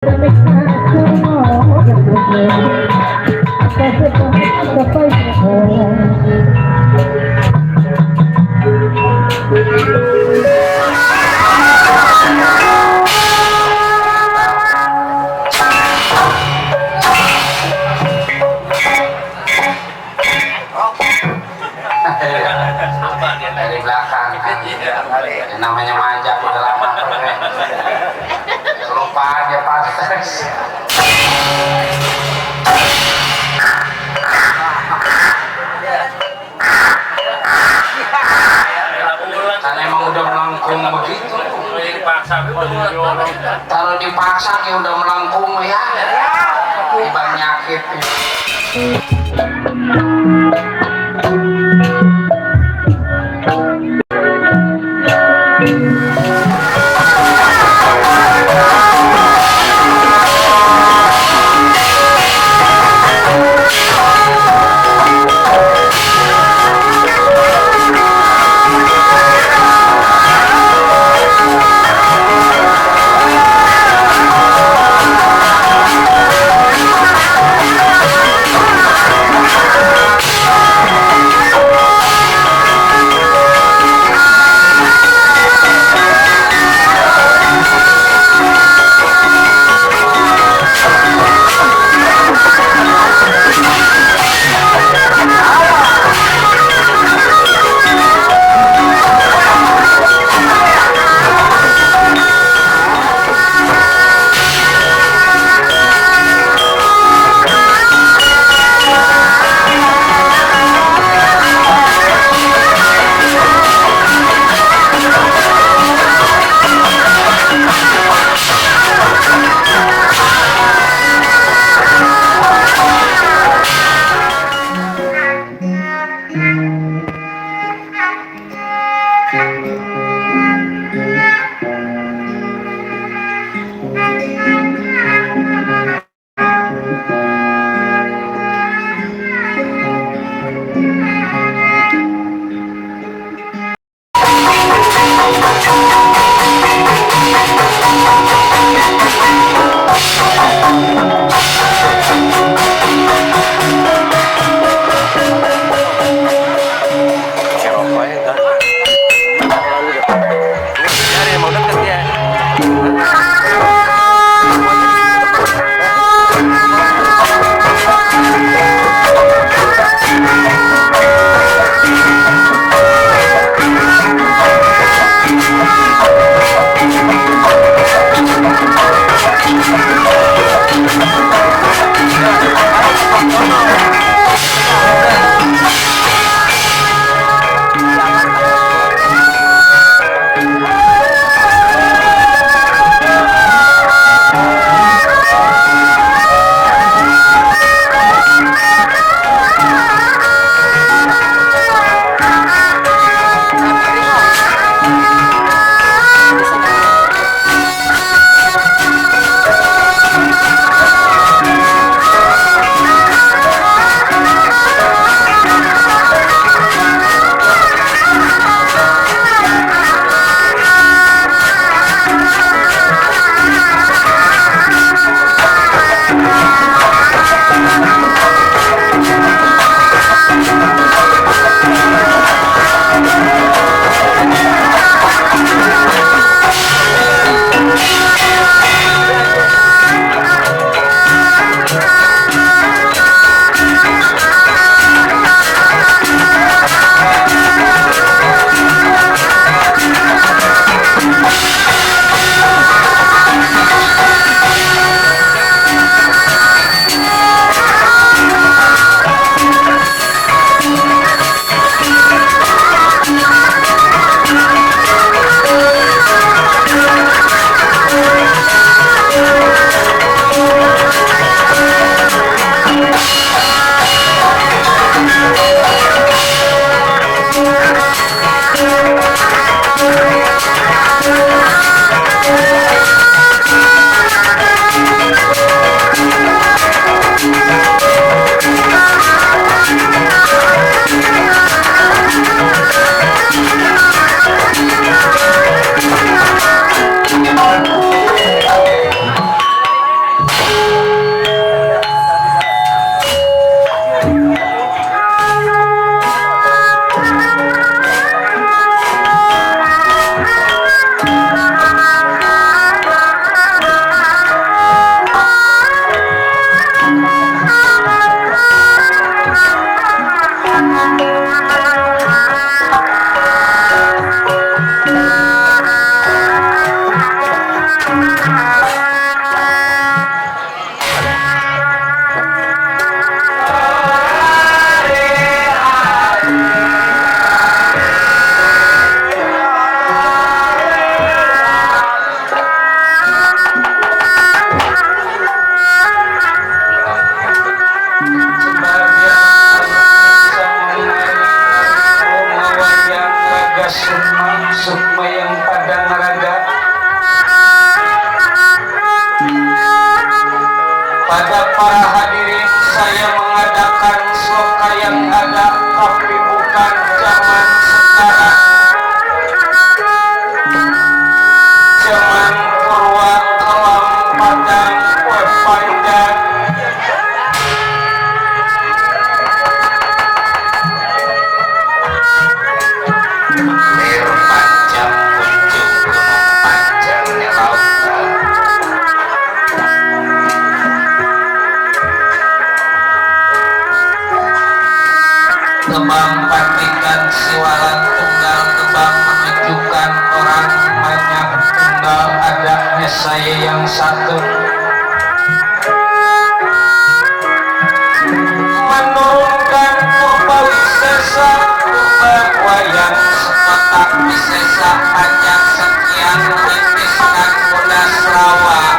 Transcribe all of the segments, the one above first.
Dari belakang yang namanya manja udah lama kelupaan ya pantas. Kan emang udah melengkung begitu. Kalau dipaksa ya udah melengkung ya. Tiba nyakit. Pada para hadirin, saya mengadakan sloka yang ada, tapi bukan zaman sekarang. Zaman purwa kelam padang kue panjang. Lir panjang kunjung gunung panjangnya lautan. Tebang patikan siwalan tunggal, tebang menunjukkan orang banyak tunggal, adanya saya yang satu. Menurunkan kembali sesa wayang sekotak sesa panjang sekian titiskan kuda Sarawak.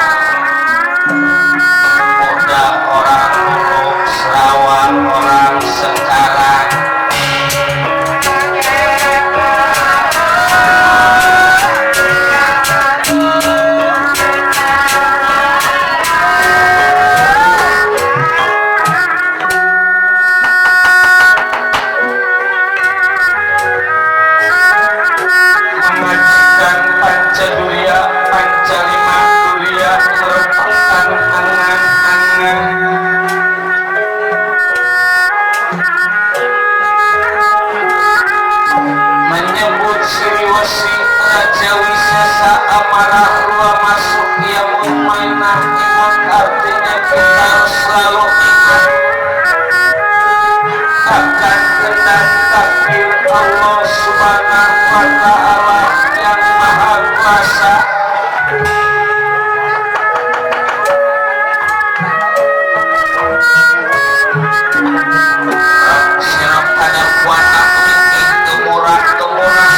Kuda orang dulu, Sarawak orang sekarang. Mengajikan Pancadurya, Pancalima Durya, merupakan angan-angan. Menyebut Sriwesi Raja Wisesa amarah rua masuk ia mainah imun, artinya kita harus selalu ingat akan kehendak takdir Allah Subhanahu wa Ta'ala yang Maha Kuasa. Sirap ada kuana bikin temurah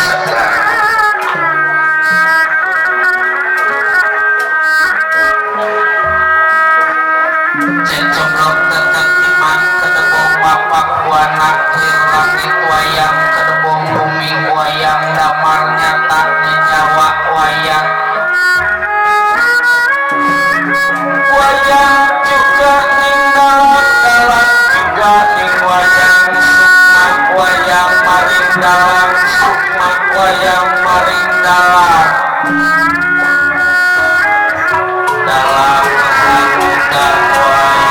segera. Cecoblok tetep iman kedebong bapak kuana lir langit wayang, kedebong bumi wayang, damar nyata di nyawa wayang. Wayang juga ninggalan dalam juga ning wayang sukma wayang maring dalam sukma wayang maring dalam dalam kehancuran wayang.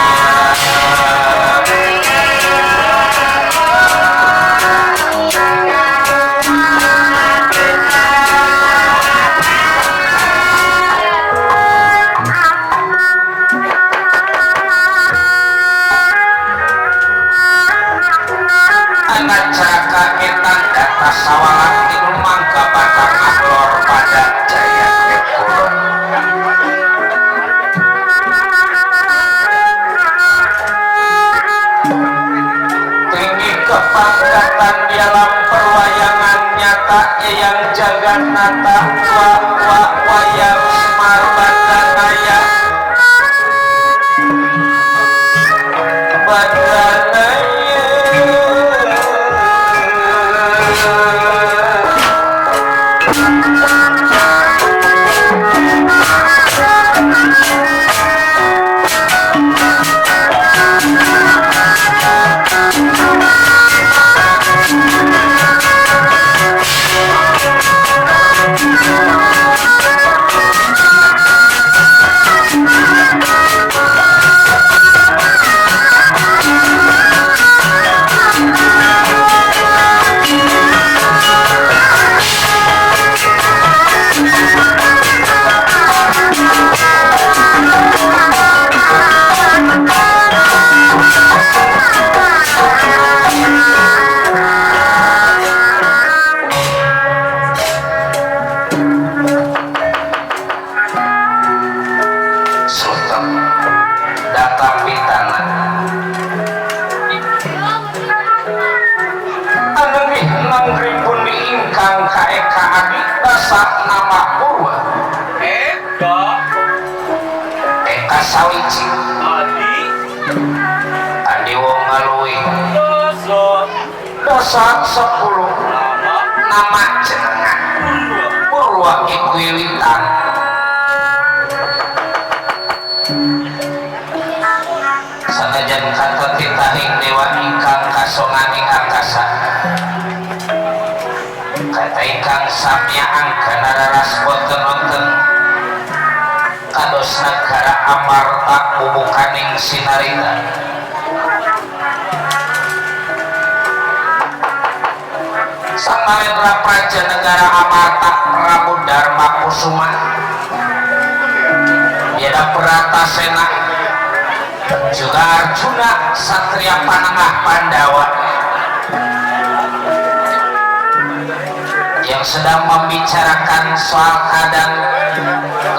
Anak caka ketang kata sawalan tidur mangga batang aglor pada jaya kekulun. Tinggi kepangkatan di alam perwayangan nyata yang jagat nata wayang semar badanaya sawiji adi wong ngalui dosa 10 nama jenengan Purwa Wiwitan sanajan kata titahing dewa ingkang kasonganing angkasa kata ingkang samya angkana raras boten-boten kados negara Amarta bubukaning sinarita sang Malendra Praja negara Amarta Prabu Dharma Kusuma Yada Pratasena juga Arjuna Satria Panengah Pandawa yang sedang membicarakan soal keadaan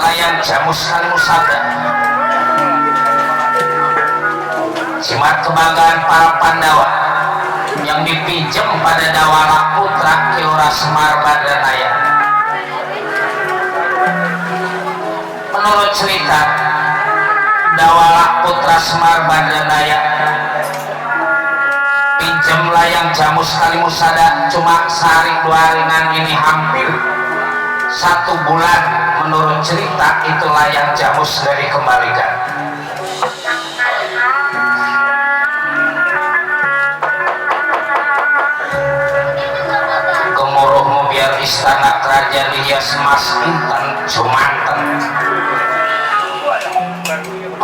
layang Jamus Musada jimat kebanggaan para Pandawa yang dipinjam pada Dawala Putra Kiura Semar Badranaya. Menurut cerita Dawala Putra Semar Badranaya pinjam layang Jamus Kalimusada cuma sehari dua haringan ini hampir 1 bulan. Menurut cerita itu layang Jamus dari dikembalikan. Gemuruhmu biar istana kerajaan dihias emas inten jumanten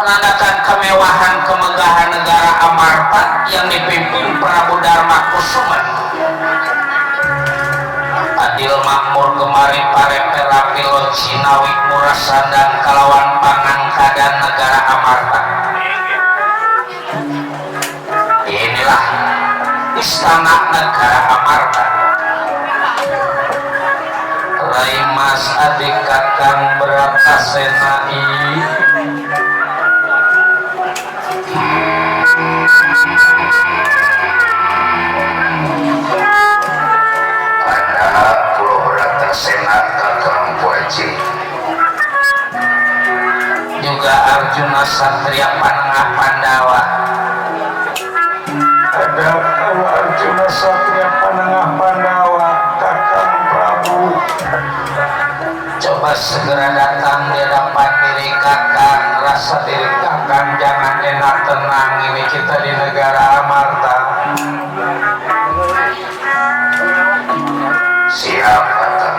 menandakan kemewahan kemegahan negara Amarta yang dipimpin Prabu Dharma Kusuma. Adil makmur kemari parepe rapi loji nawik murah sandang kalawan pangangkadan negara Amarta. Inilah istana negara Amarta. Rai Mas adik kakang Bratasenai juga Arjuna Satria Panengah Pandawa. Ada kalau Arjuna Satria Panengah Pandawa kakang Prabu coba segera datang di hadapan diri kakang, rasa diri kakang jangan enak tenang, ini kita di negara Amarta. Siap kakang.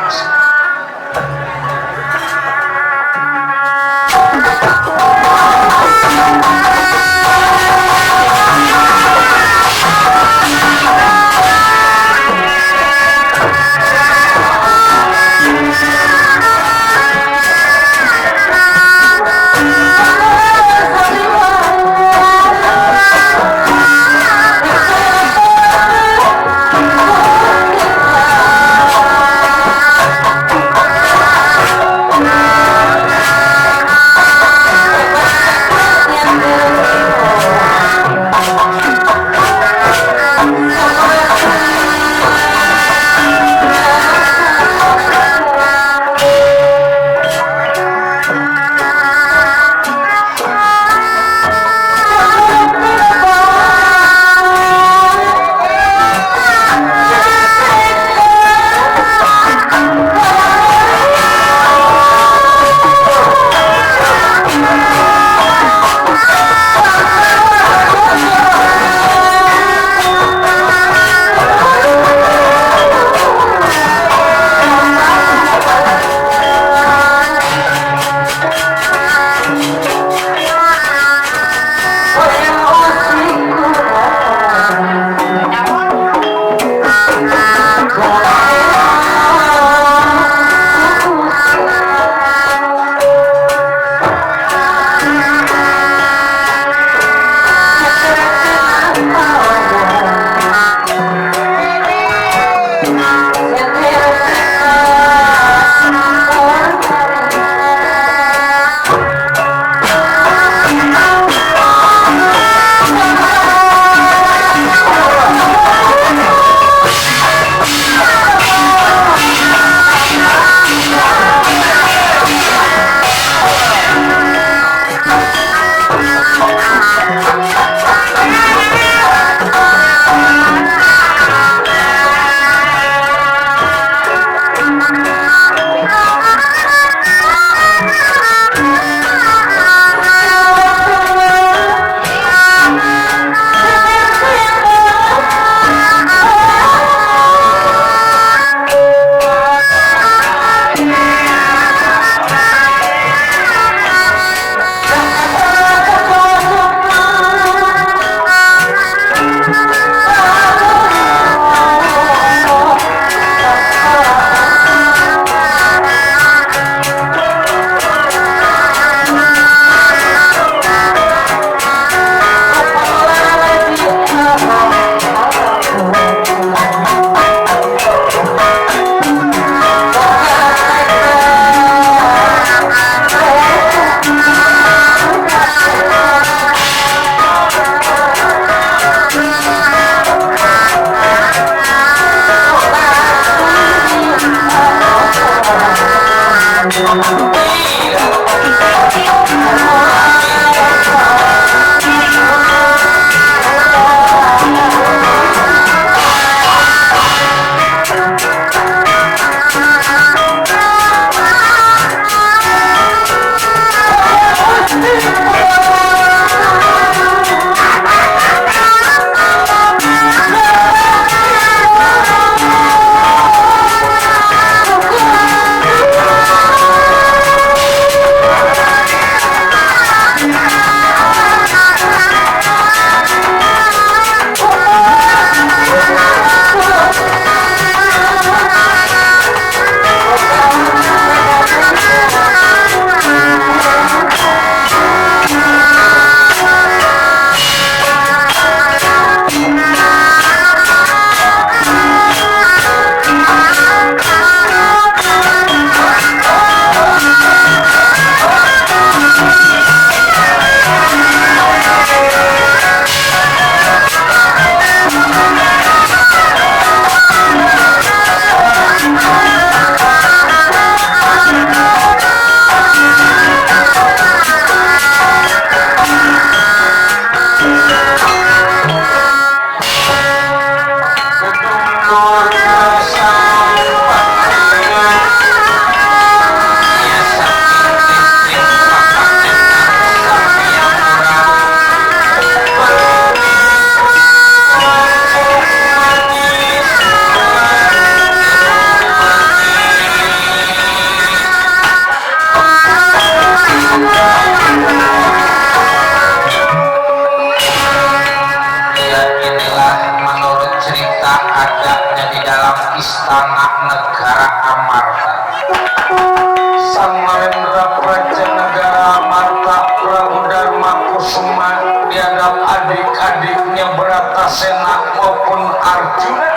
Kusuma di hadap adik-adiknya Bratasena maupun Arjuna,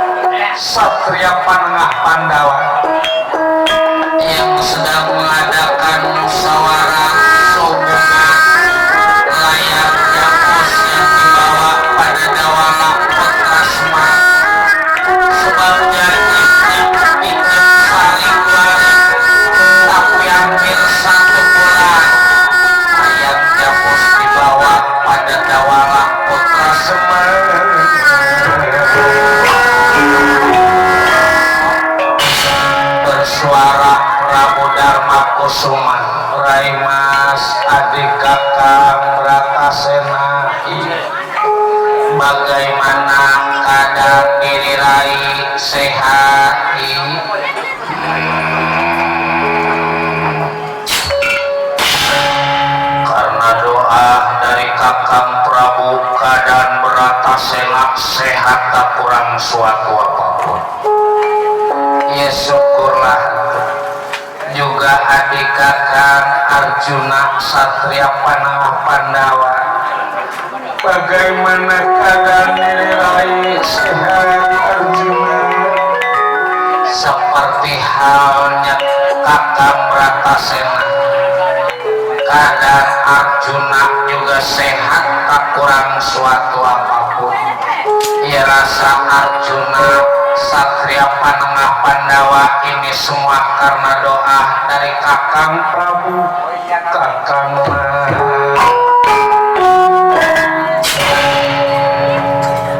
Satria Panengah Pandawa yang sedang mengadakan musyawarah sehubungan layar Jamos yang dibawa pada Dawala Putra Semar. Sebab janjinya pinjam saling waris, tapi hampir 1 bulan layar Jamos dibawa pada Dawala Putra Semar. Bersuara Prabu Dharma Kusuma, Rai Mas adik kakang Bratasena, bagaimana keadaan diri Rai? Sehat? Karena doa dari kakang Prabu, keadaan Bratasena sehat, tak kurang suatu apapun. Ya syukurlah. Juga adik kakang Arjuna, Satria Panengah Pandawa, bagaimana keadaan diri Rai? Sehat Arjuna? Seperti halnya kakang Bratasena, keadaan Arjuna juga sehat, tak kurang suatu apapun. Ya rasa Arjuna, Satria Panengah Pandawa ini semua karena doa dari kakang Prabu. Kakang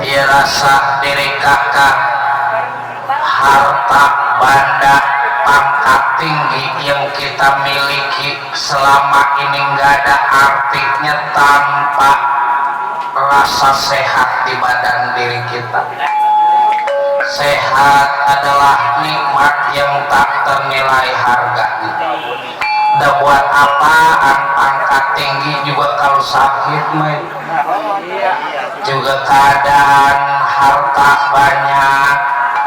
ya rasa diri kakang harta benda pangkat tinggi yang kita miliki selama ini nggak ada artinya tanpa rasa sehat di badan diri kita. Sehat adalah nikmat yang tak ternilai harganya. Dan buat apaan pangkat tinggi juga kalau sakit main. Juga keadaan harta banyak,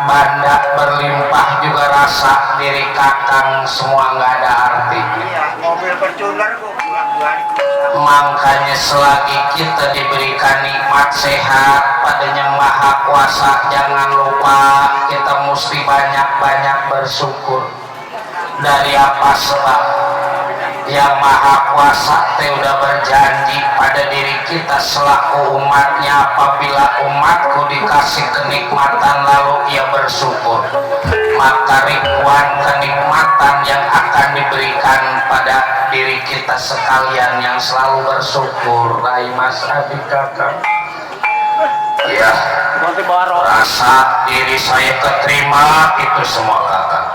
benda berlimpah juga rasa diri kakang semua nggak ada artinya. Mobil Fortuner kok. Makanya selagi kita diberikan nikmat sehat pada Yang Maha Kuasa, jangan lupa kita mesti banyak-banyak bersyukur. Dari apa sebab? Yang Maha Kuasa udah berjanji pada diri kita selaku umatnya, apabila umatku dikasih kenikmatan lalu ia bersyukur, maka ribuan kenikmatan yang akan diberikan pada diri kita sekalian yang selalu bersyukur. Rai Mas adik kakak, ya rasa diri saya keterima itu semua kakak.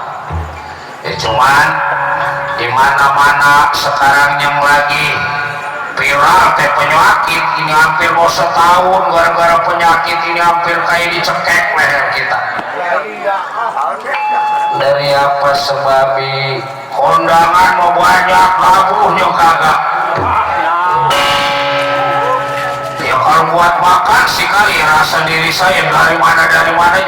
Ya cuman di mana-mana sekarang yang lagi viral teh penyakit ini, hampir mau setahun gara-gara penyakit ini hampir kayak dicekek leher kita. Dari apa sebabi kondangan mau banyak, labuhnya kagak. Ya kalau buat makan sih kali rasa diri saya dari mana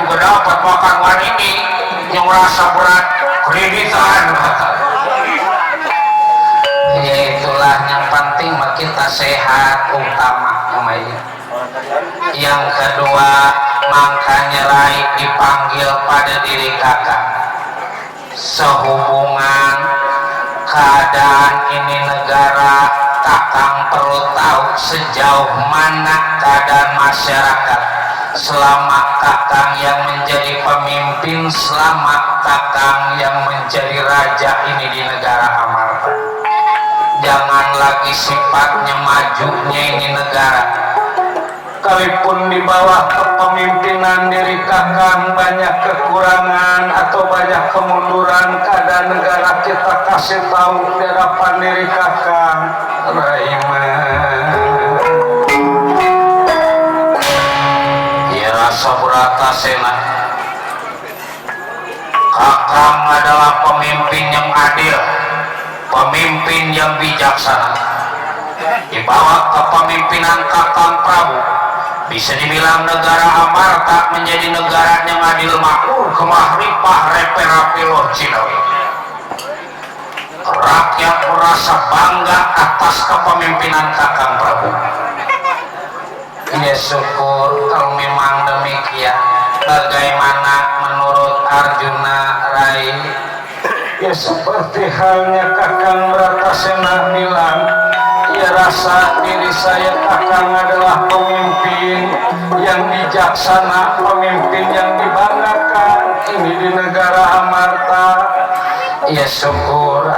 juga dapat makan ini yang rasa berat kreditan. Ya itulah yang penting mah kita sehat utama namanya. Yang kedua, makanya Rai dipanggil pada diri kakak sehubungan keadaan ini negara. Kakang perlu tahu sejauh mana keadaan masyarakat selama kakang yang menjadi pemimpin, selama kakang yang menjadi raja ini di negara Amarta. Jangan lagi sifatnya majunya ini negara, sekalipun di bawah kepemimpinan diri kakang banyak kekurangan atau banyak kemunduran, keadaan negara kita kasih tahu di hadapan diri kakang. Ya rasa Bratasena, kakang adalah pemimpin yang adil, pemimpin yang bijaksana. Di bawah kepemimpinan kakang Prabu, bisa dibilang negara Amarta menjadi negara yang adil, makmur, kemahripah, reperapiloh Cinawi. Rakyat merasa bangga atas kepemimpinan kakang Prabu. syukur kalau memang demikian. Bagaimana menurut Arjuna, Rai? Ya seperti halnya Kakang Bratasena bilang, ya rasa diri saya Kakang adalah pemimpin yang bijaksana, pemimpin yang dibanggakan ini di negara Amarta. Ya syukur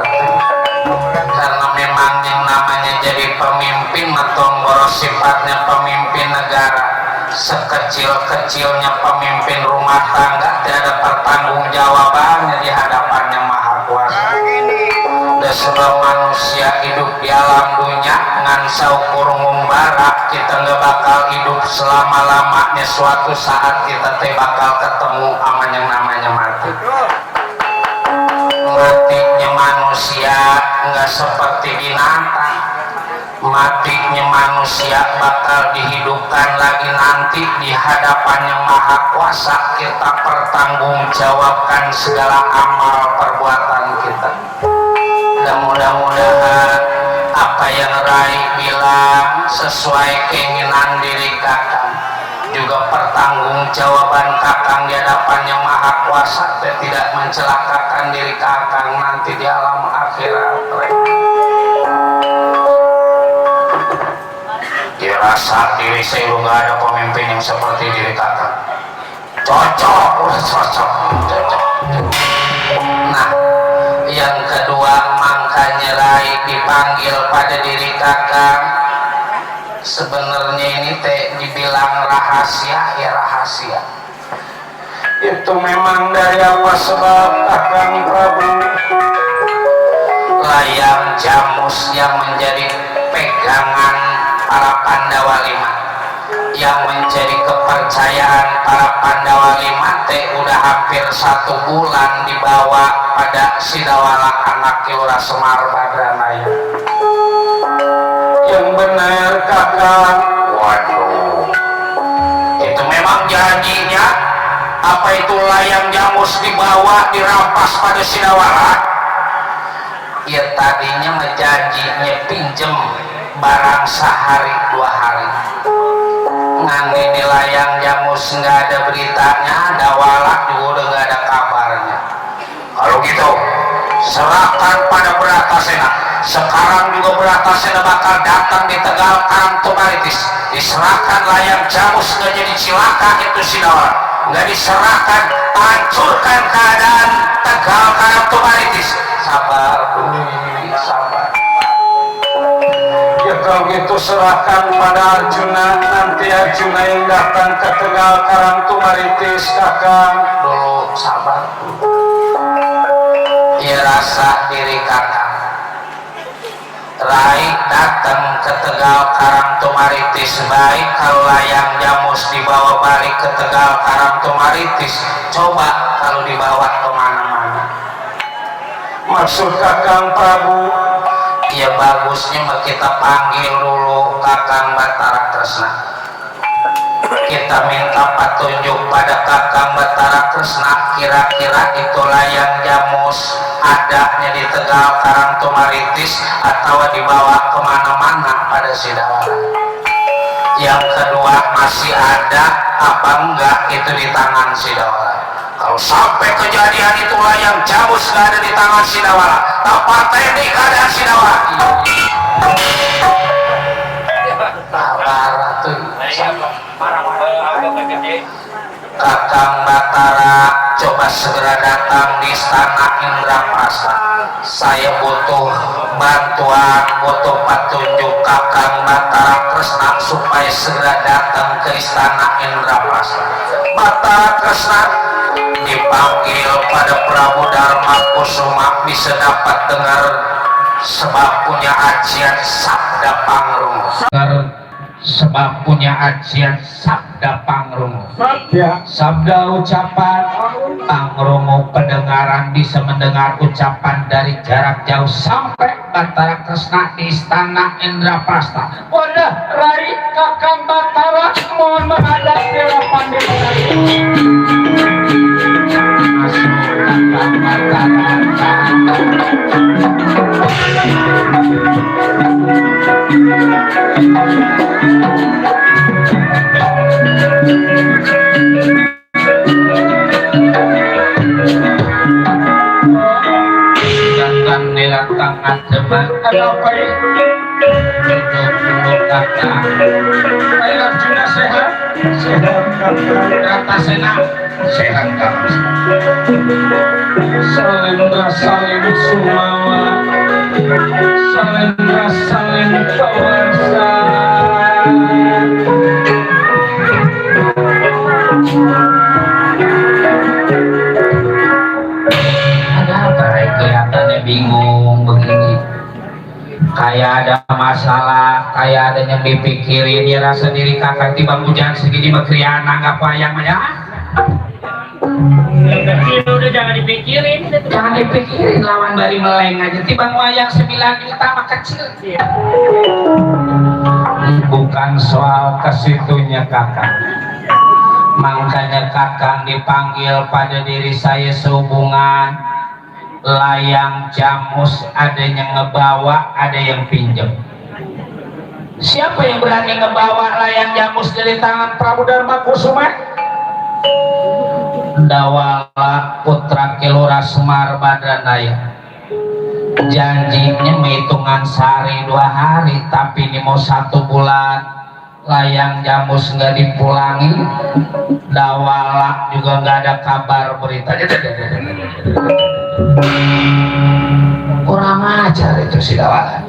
karena memang yang namanya jadi pemimpin metong boros sifatnya pemimpin negara. Sekecil-kecilnya pemimpin rumah tangga tidak ada pertanggungjawabannya di hadapan yang maha kuasa. Dan sebab manusia hidup di alam dunia ngan saukur ngumbara, kita nggak bakal hidup selama-lamanya. Suatu saat kita bakal ketemu sama yang namanya mati. Matinya manusia nggak seperti binatang. Matinya manusia bakal dihidupkan lagi nanti di hadapan yang maha kuasa. Kita pertanggungjawabkan segala amal perbuatan kita. Dan mudah-mudahan apa yang Rai bilang sesuai keinginan diri Kakang, juga pertanggungjawaban Kakang di hadapan yang maha kuasa dan tidak mencelakakan diri Kakang nanti di alam akhirat. Dirasa diri saya nggak ada pemimpin yang seperti diri Kakang. Cocok, udah cocok. Nah, yang kedua makanya Rai dipanggil pada diri Kakang. Sebenarnya ini dibilang rahasia, ya rahasia. Itu memang dari apa sebab Kakang Prabu? Layang Jamus yang menjadi pegangan para Pandawa lima, yang menjadi kepercayaan para Pandawa lima udah hampir 1 bulan dibawa pada Sidawala anak Kiura Semar Badranaya. Yang benar Kakang. Waduh, itu memang janjinya. Apa itu layang Jamus dibawa dirampas pada Sidawala? Ya tadinya menjanjinya pinjem barang sehari 2 hari. Nganti di layang Jamus nggak ada beritanya, ada walak juga udah nggak ada kabarnya. Kalau gitu serahkan pada Bratasena. Sekarang juga Bratasena bakal datang di Tegal Karangtumaritis. Diserahkan layang Jamus nggak jadi cilaka itu Sidawala. Nggak diserahkan, hancurkan keadaan Tegal Karangtumaritis. Sabar, sabar. Ya kalau gitu serahkan pada Arjuna, nanti Arjuna yang datang ke Tegal Karangtumaritis Kakang. Dulu sabar. Ya rasa diri Kakang. Rai datang ke Tegal Karangtumaritis, baik kalau layang Jamus dibawa balik ke Tegal Karangtumaritis. Coba kalau dibawa kemana-mana. Maksud Kakang Prabu? Ya bagusnya kita panggil dulu Kakang Batara Kresna. Kita minta petunjuk pada Kakang Batara Kresna, kira-kira itu layang Jamus adanya di Tegal Karangtumaritis atau dibawa kemana-mana pada Sidawala. Yang kedua, masih ada apa enggak itu di tangan Sidawala. Kalau sampai kejadian itu layang Jamus nggak ada di tangan Sidawala, tempat ini keadaan Sidawala. Sabar tuh. Kakang Batara coba segera datang di Istana Indraprasta. Saya butuh bantuan, butuh petunjuk Kakang Batara Kresna supaya segera datang ke Istana Indraprasta. Batara Kresna dipanggil pada Prabu Dharma Kusuma, bisa dapat dengar sebab punya ajian sabda pangrungu. Sebab punya ajian sabda pangrungu. Sabda ucapan pangrungu, pendengaran bisa mendengar ucapan dari jarak jauh sampai Batara Kresna di Istana Indraprasta. Wadah, Rai Kakang Batara mohon menghadap Dewa Pandita. Masuk Kakang Batara. apa ya? Kakak Ayo Arjuna sehat? Sehat kakak. Rata senang sehat kakak. Salendra salin sumawa, salendra salin kawarsa. Ada apa? Kelihatannya bingung begini. Kayak ada masalah, kayak ada yang dipikirin. Dia rasa diri kakak tiba hujan segini berkriana nggak payang ya. Udah jangan dipikirin. Jangan dipikirin, lawan dari meleng aja. Tiba wayang 9 juta mah kecil. Bukan soal kesitunya kakak. Makanya kakak dipanggil pada diri saya sehubungan layang jamus, ada yang ngebawa, ada yang pinjam. Siapa yang berani ngebawa layang jamus dari tangan Prabu Dharma Kusuma? Dawala putra Kilura Semar Badranaya. Janjinya menghitungan sehari 2 hari, tapi ini mau 1 bulan. Layang jamus nggak dipulangi, Dawala juga nggak ada kabar beritanya. Kurang ajar itu si Dawala.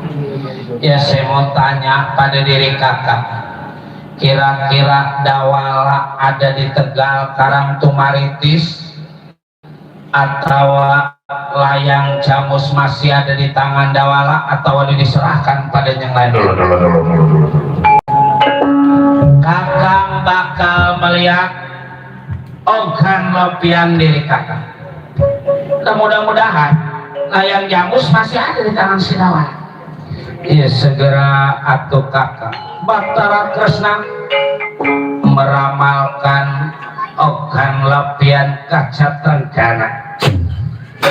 Ya saya mau tanya pada diri kakak, kira-kira Dawala ada di Tegal Karangtumaritis atau layang jamus masih ada di tangan Dawala atau ada diserahkan pada yang lain? Kakak bakal melihat ogan lopian diri kakak. Dan mudah-mudahan layang jamus masih ada di tangan si Dawala. Ya segera atuh kakak. Bahtara Kresna meramalkan ogan lopian kaca tenggana.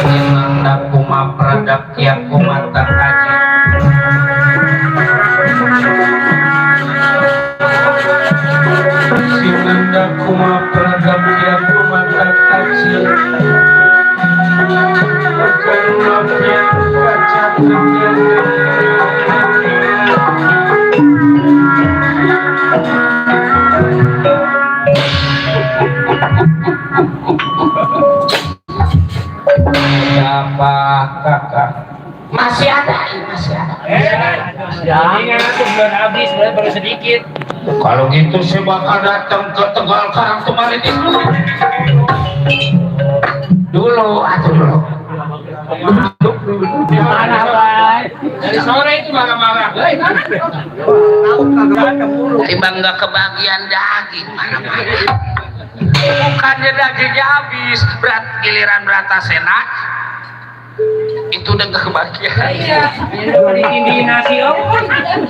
Nanda kuma pradap kia kumata kaji. Sinanda kuma pradap kia kumata kaji. Akan lopian kaca tenggana. Siapa kakak? Masih ada, masih ada. Ingat tuh belum habis, baru sedikit. Kalau gitu saya bakal datang ke Tegal Karangtumaritis dulu atau dulu. Mana Pak? Dari sore itu marah-marah. Tiba nggak kebagian daging mana-mana. Bukannya dagingnya habis, giliran Bratasena itu udah gak kebagian. Iya, ditindihin nasi om.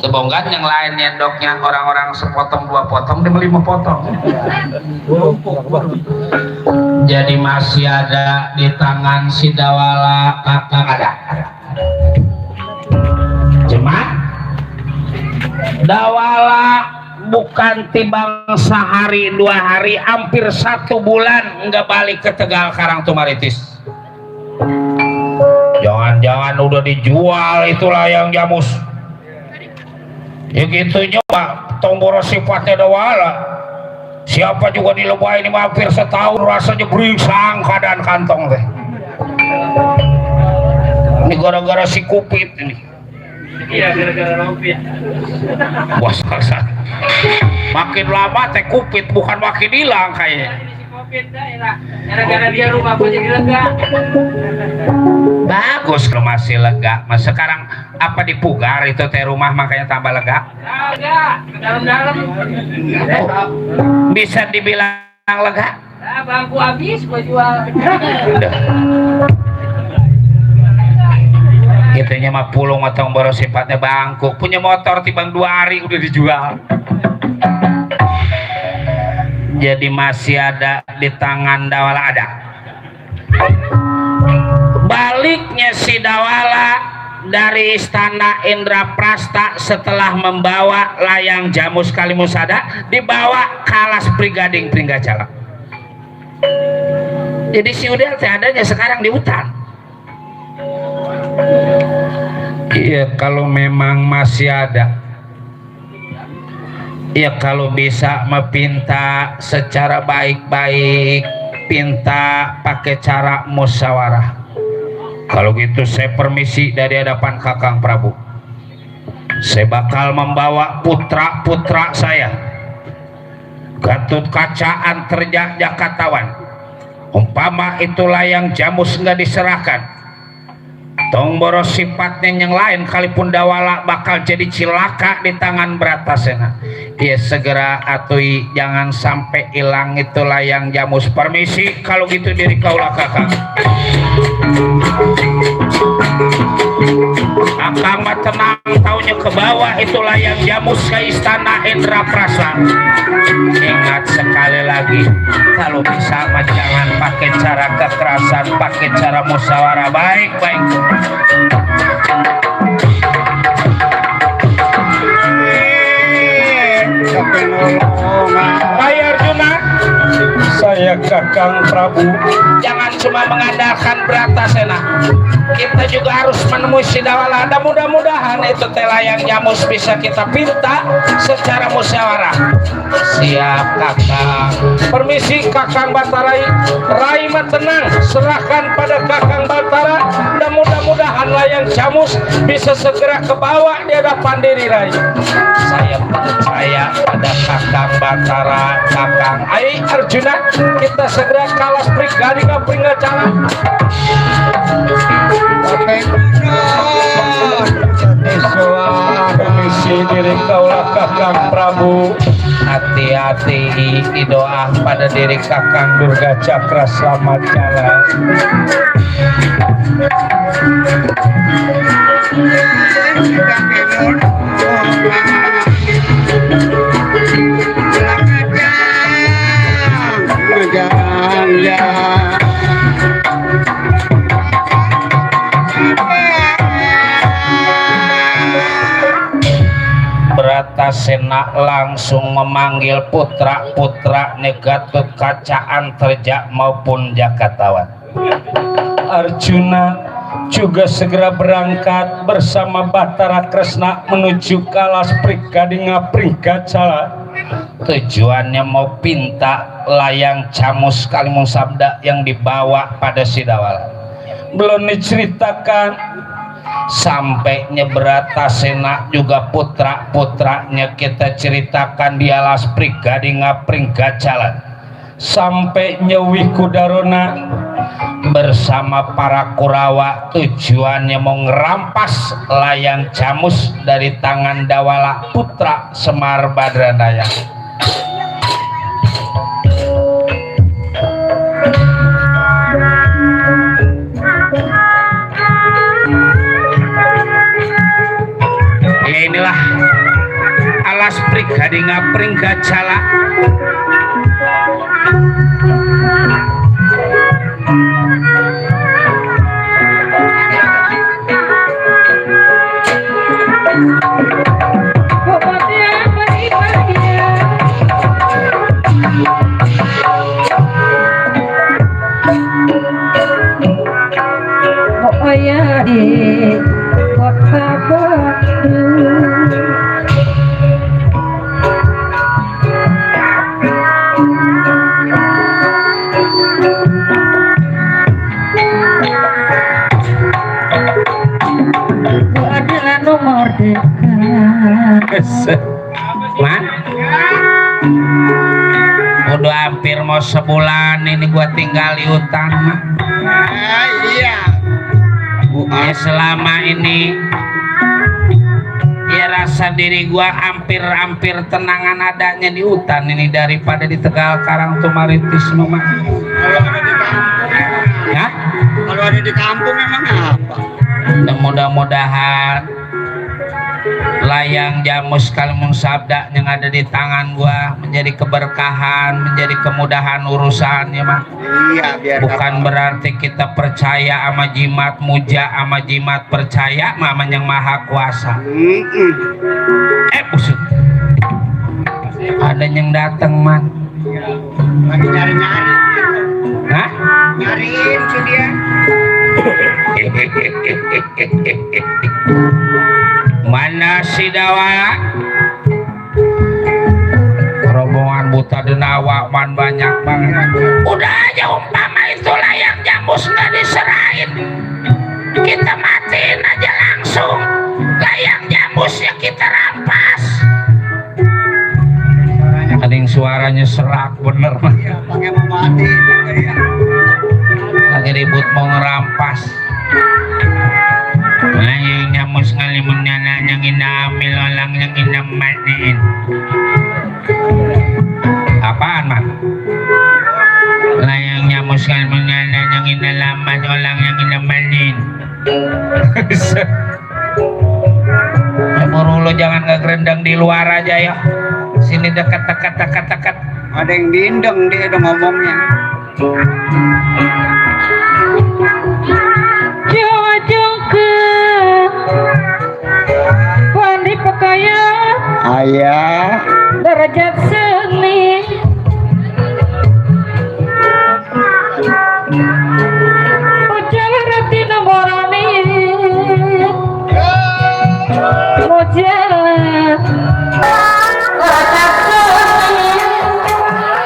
Sebongkan yang lain nyendoknya orang-orang sepotong 2 potong, dia 5 potong. Jadi masih ada di tangan si Dawala kakak ada. Jemaah Dawala bukan tibang sehari 2 hari, hampir 1 bulan nggak balik ke Tegal Karangtumaritis. Jangan-jangan udah dijual itu layang jamus. Ya gitu nyoba tomboro sifatnya Dawala. Siapa juga di Lebay ini hampir setahun rasanya beringsang keadaan kantong teh. Ini gara-gara si Kupit ini. Iya, gara-gara lampir. Wah, makin lama teh Kupit bukan makin hilang kayaknya. Gara-gara dia rumah gua jadi lega. Bagus kalau masih lega. Mas sekarang apa dipugar itu teh rumah makanya tambah lega? Agak, ke dalam-dalam. Bisa dibilang lega? Nah, bangku habis gua jual. Udah. Gitunya mah pulung atau baru sifatnya bangku. Punya motor tibang 2 hari udah dijual. Jadi masih ada di tangan Dawala ada. Baliknya si Dawala dari istana Indraprasta setelah membawa layang jamus Kalimusada, dibawa ke alas Prigading Pringgacala. Jadi si Udel teh adanya sekarang di hutan. Iya, kalau memang masih ada. Ya kalau bisa mepinta secara baik-baik, pinta pakai cara musyawarah. Kalau gitu saya permisi dari hadapan Kakang Prabu. Saya bakal membawa putra-putra saya, Gatut Kaca Antarja Jakatawan. Umpama itulah yang Jamus nggak diserahkan, tong boros sifatnya yang lain kalipun dawala bakal jadi cilaka di tangan Bratasena. Dia segera atui, jangan sampai hilang itulah yang Jamus. Permisi kalau gitu diri kaulah Kakang. Kakang mah tenang, taunya ke bawah itulah yang Jamus ke istana Indraprasa. Ingat sekali lagi, kalau bisa mah jangan pakai cara kekerasan, pakai cara musyawarah. Baik-baik. Hai Arjuna, saya Kakang Prabu. Jangan cuma mengandalkan Bratasena, kita juga harus menemui Sidawala. Dan mudah-mudahan itu telah yang Jamus bisa kita pinta secara musyawarah. Siap Kakang. Permisi Kakang Batarai. Rai mah tenang, serahkan pada Kakang Batara. Dan mudah-mudahan layang Jamus bisa segera ke bawah di hadapan diri Rai. Saya percaya pada Kakang Batara. Kakang Ai Arjuna, kita segera kalas prigadi ke Pringgacala. Permisi diri kaulah Kakang Prabu. Hati-hati di doa pada diri Kakang Durga Cakra, selamat jalan. Bratasena langsung memanggil putra-putra Gatut Kaca Antarja maupun Jakatawan. Arjuna juga segera berangkat bersama Batara Kresna menuju Kalas Prigadi Pringgacala. Tujuannya mau pinta layang Jamus Kalimun Sabda yang dibawa pada Sidawala. Belum diceritakan Sampainya Bratasena juga putra-putranya kita ceritakan di Alas Prigadi Pringgacala. Sampai Nyewi Kudarona bersama para Kurawa, tujuannya mau ngerampas layang Jamus dari tangan Dawala putra Semar Badranaya. Inilah Alas Prigadi Pringgacala. Man, udah hampir mau sebulan ini gua tinggal di hutan. iya. Ya selama ini ya rasa diri gua hampir tenangan adanya di hutan ini daripada di Tegal Karang Tumaritis mama. Ya? Kalau ada di kampung memang apa? Dan mudah-mudahan layang Jamus Kalimun Sabda yang ada di tangan gua menjadi keberkahan, menjadi kemudahan urusannya mah. Iya, biar bukan berarti kita percaya sama jimat, muja sama jimat, percaya sama yang maha kuasa. Busuk. Ada yang datang man. Lagi nyari-nyari. Hah? Nyariin tuh dia. Mana si dawa rombongan buta denawa man banyak banget. Udah aja umpama itu layang jambus nggak diserahin, kita matiin aja langsung layang jambusnya, kita rampas. Kadang suaranya serak bener mah. Pakai mau mati. Lagi ribut mau ngerampas. Layang jambus kali menyalah yang ina ambil orang yang ina matiin. Apaan mah? Layang jambus kali menyalah yang ina lamas orang yang ina matiin. Buru lo jangan ngegerendang di luar aja ya. Sini dekat. Ada yang bindeng dia udah ngomongnya. Pandi pakaian Ayah. derajat seni Mujalah tina morani Mujalah derajat seni Mujalah tina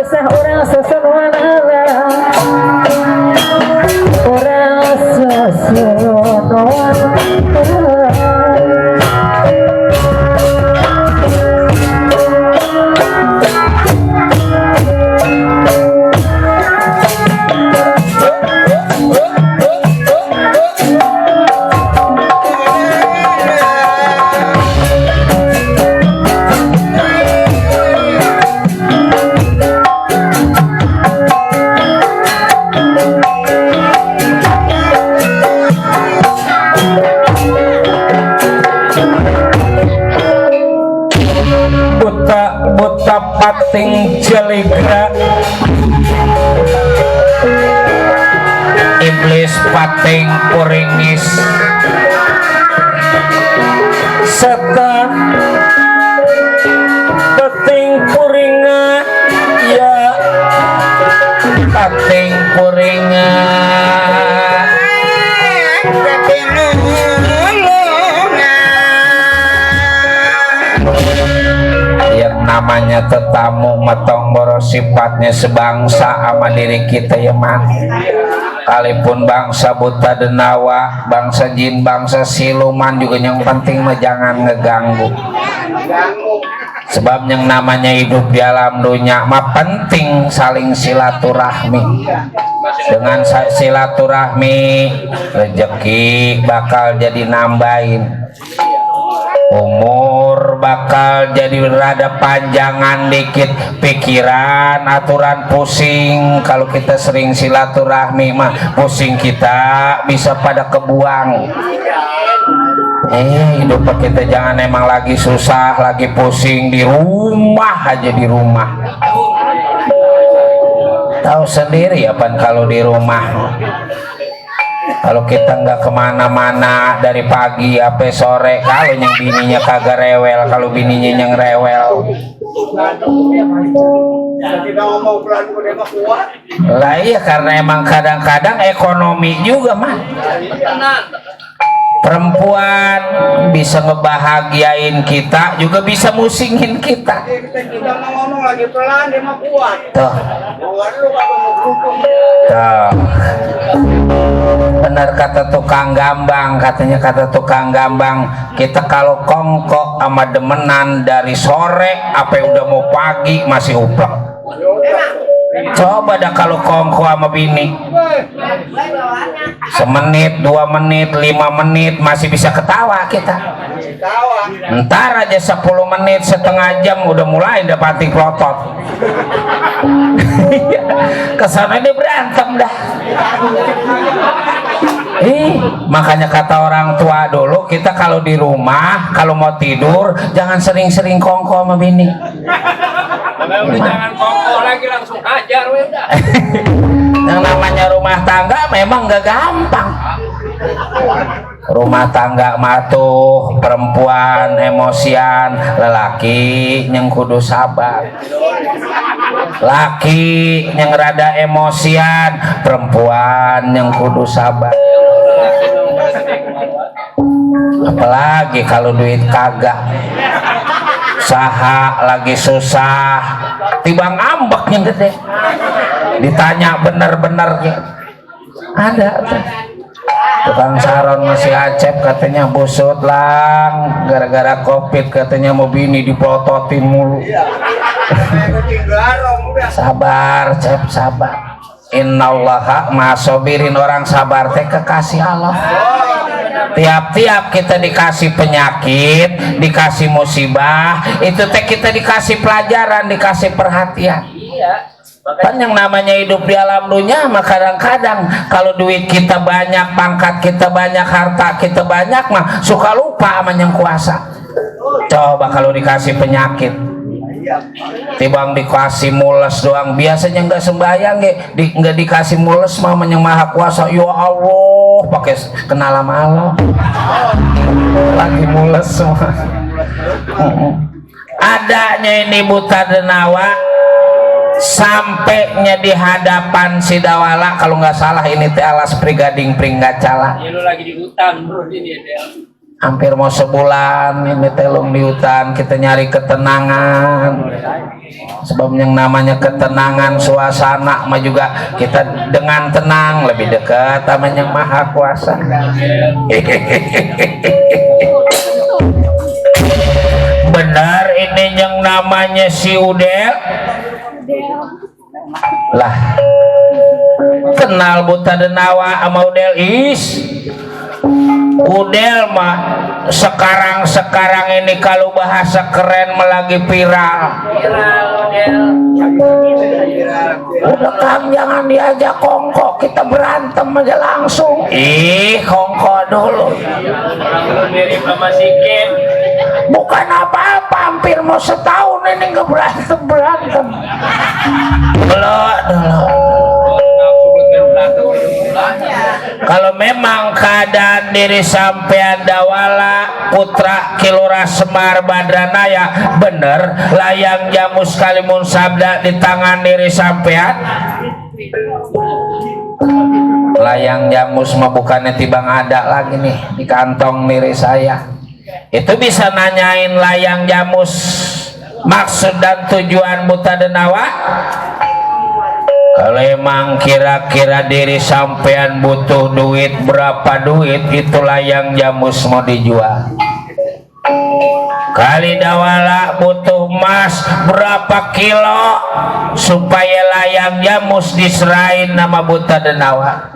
kisah orang sesenuan orang sesenuan buta pating jeligra iblis pating puringis serta pating puringa ya pating puringa namanya tetamu metong boros sifatnya sebangsa sama diri kita ya man kalipun bangsa buta denawa bangsa jin bangsa siluman juga yang penting mah jangan ngeganggu sebab yang namanya hidup di alam dunia mah penting saling silaturahmi dengan silaturahmi rezeki bakal jadi nambahin umur bakal jadi rada panjangan dikit pikiran aturan pusing kalau kita sering silaturahmi mah pusing kita bisa pada kebuang hidup kita jangan emang lagi susah lagi pusing di rumah aja di rumah tahu sendiri ya pan kalau di rumah kalau kita nggak kemana-mana dari pagi sampai sore kalau yang bininya kagak rewel kalau bininya yang rewel lah iya karena emang kadang-kadang ekonomi juga mah perempuan bisa ngebahagiain kita juga bisa musingin kita ngomong lagi pelan dia mah kuat tuh benar kata tukang gambang katanya kata tukang gambang kita kalau kongkok sama demenan dari sore apa udah mau pagi masih uplek coba dah kalau kongko sama bini semenit 2 menit 5 menit masih bisa ketawa kita ntar aja 10 menit setengah jam udah mulai dapati klotot kesana dia berantem dah makanya kata orang tua dulu kita kalau di rumah kalau mau tidur jangan sering-sering kongko sama bini jangan kongko lagi langsung hajar udah. Yang namanya rumah tangga memang gak gampang rumah tangga matuh perempuan emosian lelaki yang kudu sabar laki yang rada emosian perempuan yang kudu sabar apalagi kalau duit kagak saha lagi susah tiba ngambek yang gede ditanya bener-bener ada tukang saron masih acep katanya busut lang gara-gara covid katanya mau bini dipototin mulu sabar cep sabar innallaha masobirin orang sabar teh kekasih Allah tiap-tiap kita dikasih penyakit dikasih musibah itu teh kita dikasih pelajaran dikasih perhatian kan yang namanya hidup di alam dunia mah kadang-kadang kalau duit kita banyak pangkat kita banyak harta kita banyak mah suka lupa sama yang kuasa coba kalau dikasih penyakit tibang dikasih mules doang biasanya nggak sembahyang nggak dikasih mules mah yang maha kuasa ya Allah pakai kenal sama Allah lagi mules semua adanya ini buta denawa sampainya di hadapan si Dawala kalau nggak salah ini teh alas prigading pringgacala ya lu lagi di hutan bro ini dia hampir mau sebulan ini telung di hutan kita nyari ketenangan. Sebab yang namanya ketenangan suasana mah juga kita dengan tenang lebih dekat sama Yang Maha Kuasa. Benar ini yang namanya si Udel lah, kenal buta denawa sama Udel is. Udel mah sekarang ini kalau bahasa keren lagi viral. Udah Kang, jangan diajak kongko, kita berantem aja langsung. Ih, kongko dulu. Mirip sama si Kim. Bukan apa-apa, hampir mau setahun ini nggak berantem. Belum. Kalau memang keadaan diri sampean Dawala putra Kilurah Semar Badranaya bener layang jamus kalimun sabda di tangan diri sampean, layang jamus mah bukannya tibang ada lagi nih di kantong diri saya. Itu bisa nanyain layang jamus maksud dan tujuan buta denawa. Kalau emang kira-kira diri sampean butuh duit berapa duit, itu layang jamus mau dijual. Kali Dawala butuh emas berapa kilo supaya layang jamus diserahin nama buta denawa.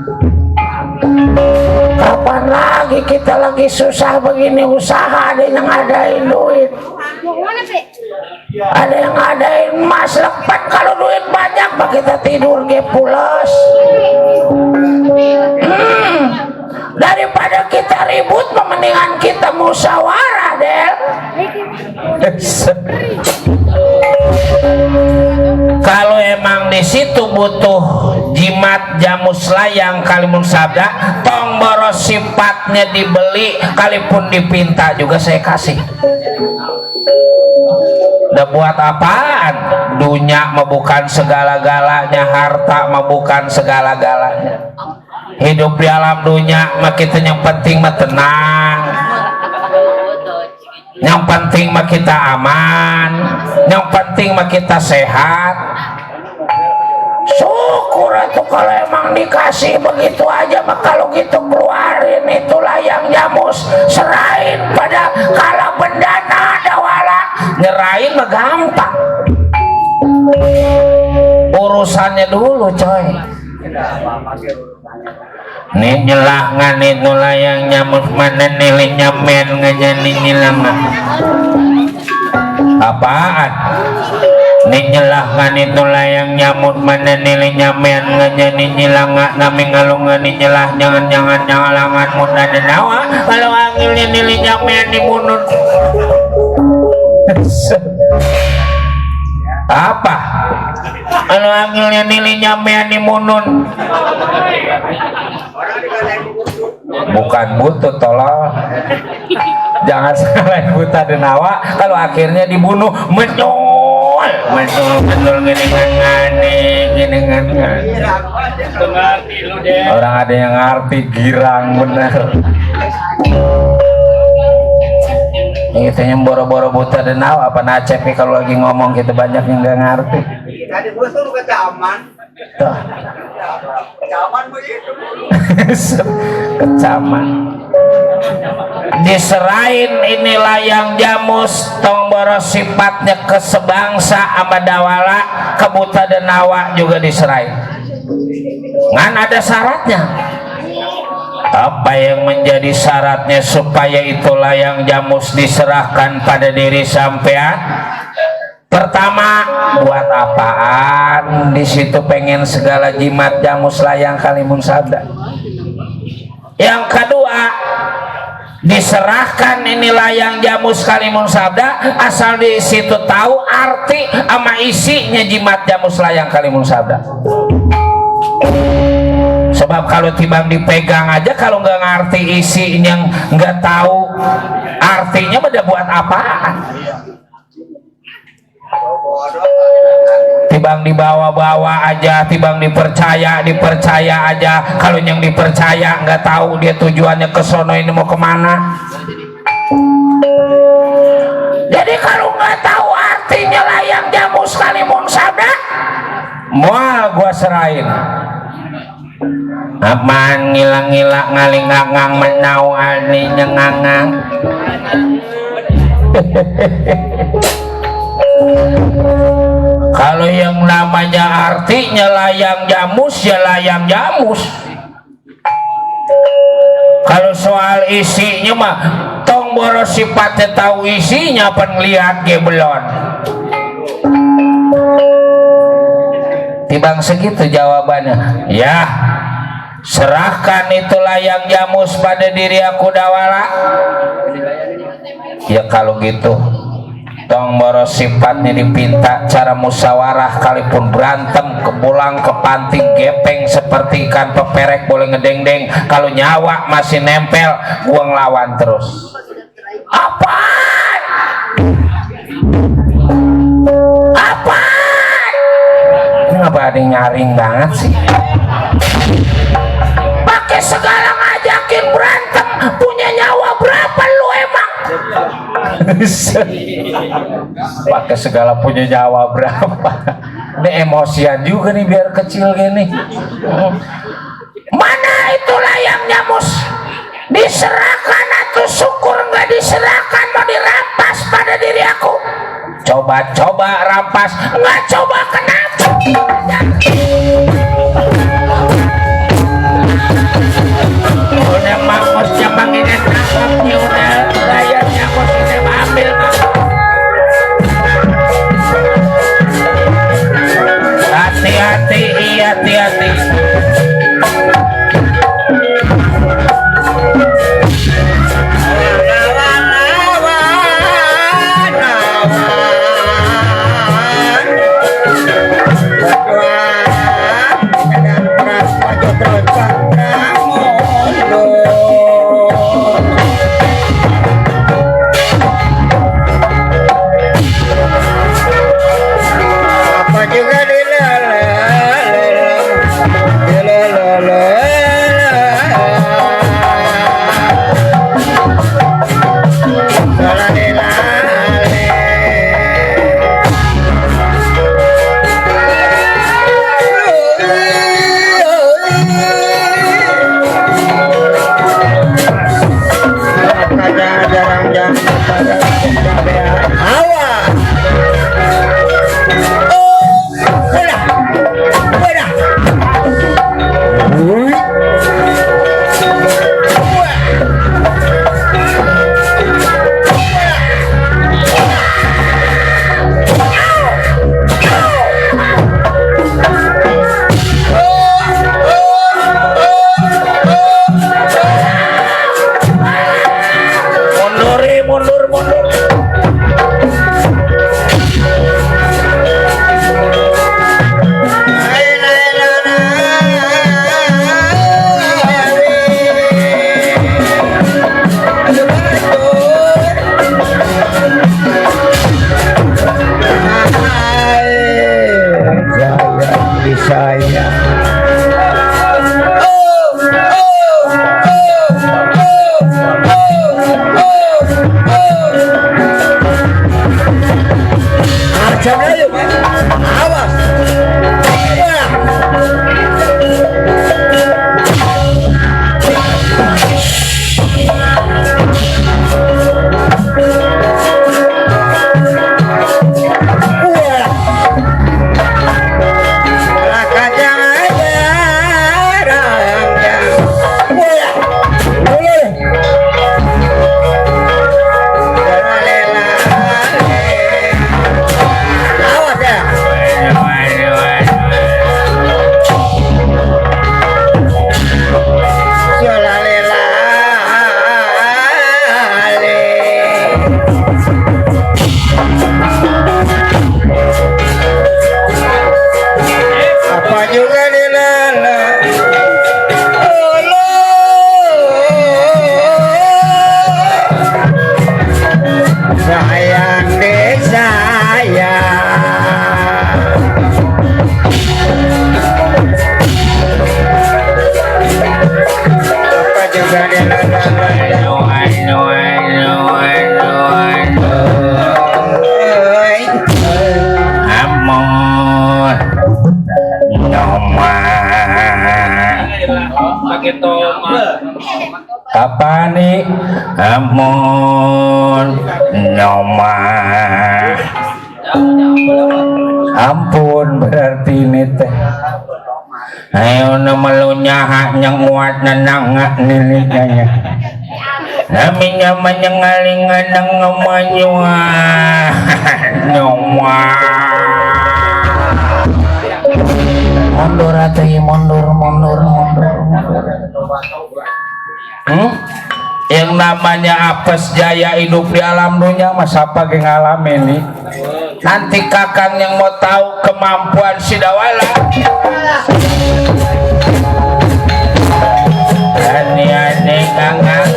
Kapan lagi kita lagi susah begini usaha ada yang ngadain duit, ada yang ngadain emas lepat. Kalau duit banyak mah kita tidur ge pulas. Daripada kita ribut mendingan kita musyawarah Del. Kalau emang di situ butuh jimat jamus layang kalimun sabda, tong boros sifatnya dibeli, kalipun dipinta juga saya kasih. Udah buat apaan? Dunia mah bukan segala-galanya, harta mah bukan segala-galanya. Hidup di alam dunia mah kita yang penting mah tenang, yang penting mah kita aman, yang penting mah kita sehat. Syukur atuh kalau emang dikasih begitu aja mah. Kalau gitu keluarin itu layang jamus, serahin pada kala bendana Dawala. Nyerahin mah gampang, urusannya dulu coy. Nih nyelah nganit layang jamus mana nilai nyamen ngajani nyilang apaan? Nih nyelah nganit layang nyamut mana nilai nyamen ngajani nyilang nami ngalungan nih nyelah jangan langan muda denawa kalau angilnya nilai nyamen dimunut. Apa? Kalau angilnya nilai nyamen dimunut. Bukan butut tolong, jangan salah buta denawa kalau akhirnya dibunuh menyol gini orang ada yang ngerti girang bener. Itu yang boro-boro buta denawa apa nacep nih kalau lagi ngomong gitu banyak yang nggak ngerti. Tadi gue suruh kata aman. Kecaman begitu. Kecaman. Diserahin ini layang jamus tong boros sifatnya ke sebangsa sama Dawala ke buta denawa juga diserahin. Ngan ada syaratnya. Apa yang menjadi syaratnya supaya itu layang jamus diserahkan pada diri sampean? Pertama, buat apaan di situ pengen segala jimat jamus layang kalimun sabda? Yang kedua, diserahkan ini layang jamus kalimun sabda asal di situ tahu arti sama isinya jimat jamus layang kalimun sabda. Sebab kalau tibang dipegang aja kalau nggak ngerti isinya, nggak tahu artinya pada buat apaan? Tibang dibawa-bawa aja, tibang dipercaya aja. Kalau yang dipercaya nggak tahu dia tujuannya ke sono ini mau kemana. Jadi kalau nggak tahu artinya layang jamus kalimun sabda, moal gua serahin. Apaan ngilang-ngilang ngaling-ngangang menau ani nyengangang. Kalau yang namanya artinya layang jamus ya layang jamus. Kalau soal isinya mah tong boros sifatnya tahu isinya penglihat ge belon. Tibang segitu jawabannya. Ya, serahkan itu layang jamus pada diri aku dawala. Ya kalau gitu tong boros sifatnya dipinta cara musyawarah kalipun berantem kepulang ke panting gepeng seperti ikan peperek boleh ngedeng-deng. Kalau nyawa masih nempel gua ngelawan terus. Apaan? Apaan? Kenapa ada yang nyaring banget sih? Pakai segala ngajakin berantem, punya nyawa berapa lu emang? Pakai segala punya nyawa berapa? Ini emosian juga nih biar kecil gini. Mana itu layang jamus? Diserahkan atau syukur nggak diserahkan mau dirampas pada diri aku? Coba-coba rampas, nggak coba kenapa? Udah maksudnya panggilan tangkapnya udah layarnya maksudnya ambil. Hati-hati, iya hati-hati. Kacang pakai tomat. Apa nih? Ampun, nyoma. Ampun berarti ini teh. Ayo namalunya hak yang kuat nanangak niliknya. Namanya menyengalingan ng namanya nyoma. Mundur atuh mundur. Yang namanya apes jaya hidup di alam dunia masa pagi ngalamin nih. Nanti kakang yang mau tahu kemampuan si Dawala. Aneh-aneh kakang.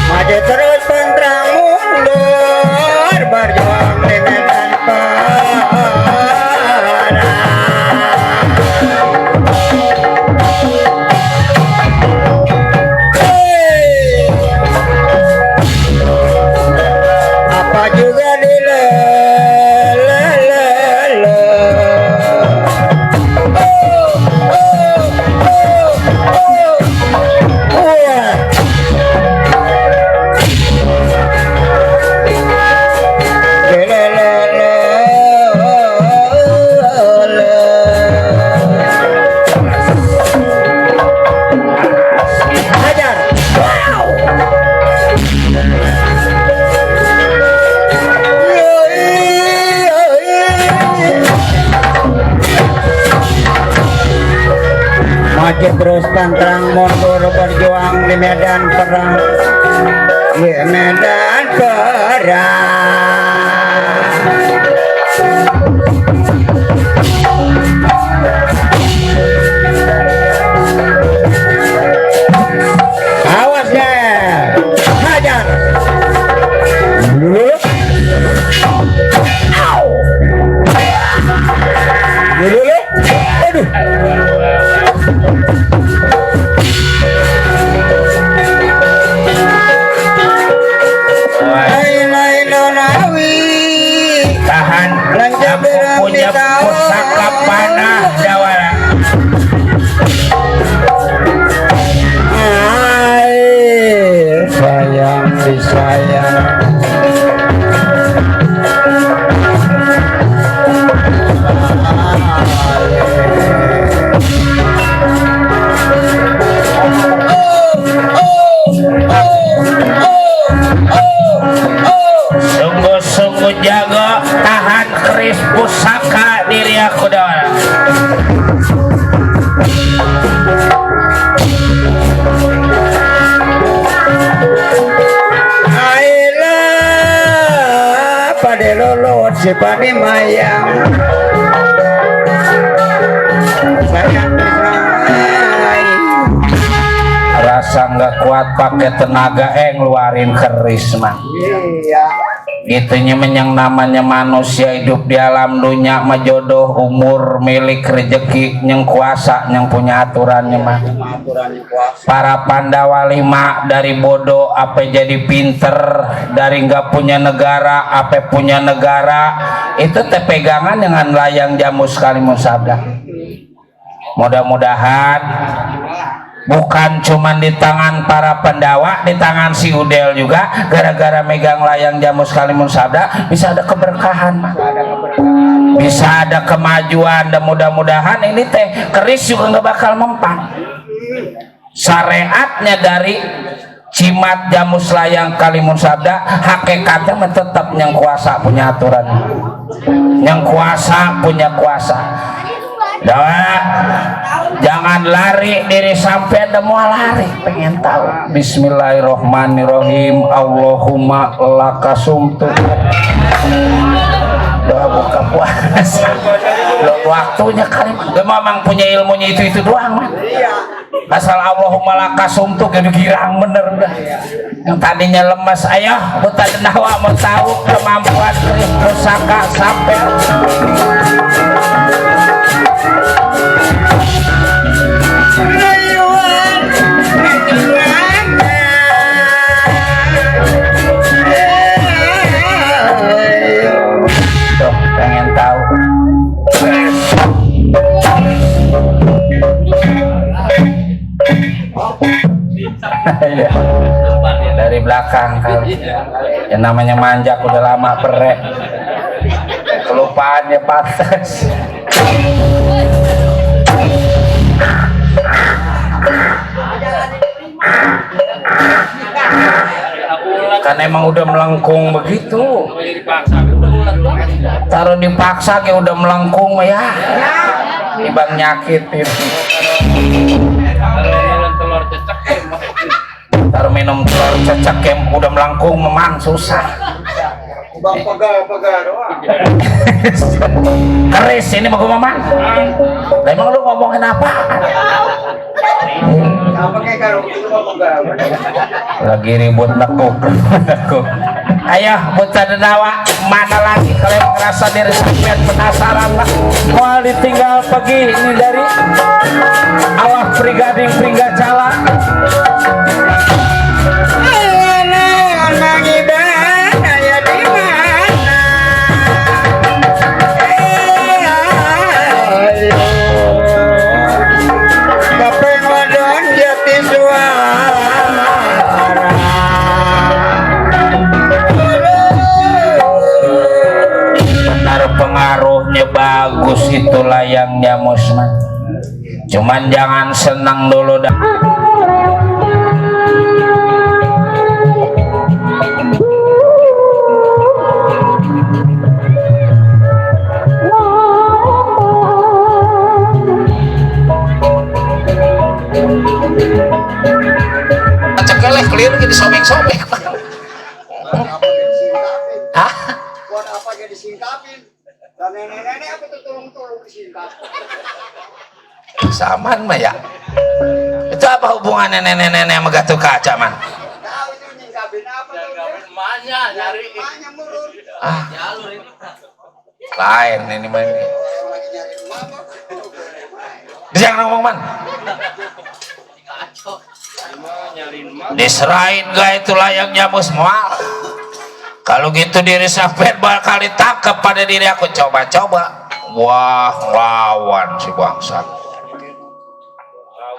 Maju terus pantang mundur berjuang dengan tanpa apa juga maju terus pantang mundur berjuang di medan perang, di medan perang. Awas deh, hajar dulu. Dulu, aduh. Tahan, aku punya pusaka panah Dawala. Sayang disayang. Sungguh-sungguh jaga tahan keris pusaka diri aku Dawala. Ailah pada lolot si pada mayang. Sayang Rasa nggak kuat pakai tenaga ngeluarin keris mah. iya. Gitunya menyang namanya manusia hidup di alam dunia mah jodoh umur milik rezeki yang kuasa yang punya aturannya mah. Para Pandawa 5 dari bodoh apa jadi pinter, dari nggak punya negara apa punya negara, itu teh pegangan dengan layang jamu sekali musabda. Mudah-mudahan bukan cuman di tangan para Pandawa, di tangan si Udel juga, gara-gara megang layang jamu sekalimun sabda bisa ada keberkahan, bisa ada kemajuan, dan mudah-mudahan ini teh keris juga nggak bakal mempan. Syariatnya dari cimat jamus layang kalimun sabda, hakikatnya tetap yang kuasa punya aturan, yang kuasa punya kuasa. Doa, jangan lari diri sampai ada mau lari, pengen tahu. Bismillahirrohmanirrohim. Allahumma lakasumtu. Doa buka puasa. Waktunya kali, dia memang punya ilmunya itu doang mah. Asal Allahumma lakasumtu kayak girang bener dah. Yang tadinya lemas, ayo buta denawa mau tahu kemampuan pusaka sampai. dari belakang kan. Yang namanya manjak udah lama perek. Kelupaannya patas. Kan emang udah melengkung begitu. Taruh dipaksa kayak udah melengkung ya. Ibang nyakitin. Taruh minum telur cecek yang udah melengkung memang susah. Bang pegal doang. Keris ini mau mamang. Emang lu ngomongin apa? Apa kayak kalau itu bang pegal? Lagi ribut nekuk. Ayo bocah denawa, mana lagi kalian ngerasa diri sampean penasaran lah. Mau ditinggal pergi ini dari awak Brigading Pringgacala. Pengaruhnya bagus itu layangnya Musman, cuman jangan senang dulu dah. Cekeleh clear jadi sobek-sobek. Hah? Buat apa jadi disingkapin? Dan nenek-nenek apa tuh tolong-tolong disingkap? Saman mah ya. Itu apa hubungannya nenek-nenek sama Gatot Kaca man? Tahu itu nyingkapin apa tuh? Emaknya nyari. Emaknya murun. Ah, lain ini mah ini. Lagi nyari mama. Jangan ngomong man. Diserahin gak itu layaknya mus mual. Kalau gitu diri sampai bakal ditangkap pada diri aku. Coba-coba. Wah, lawan si bangsat.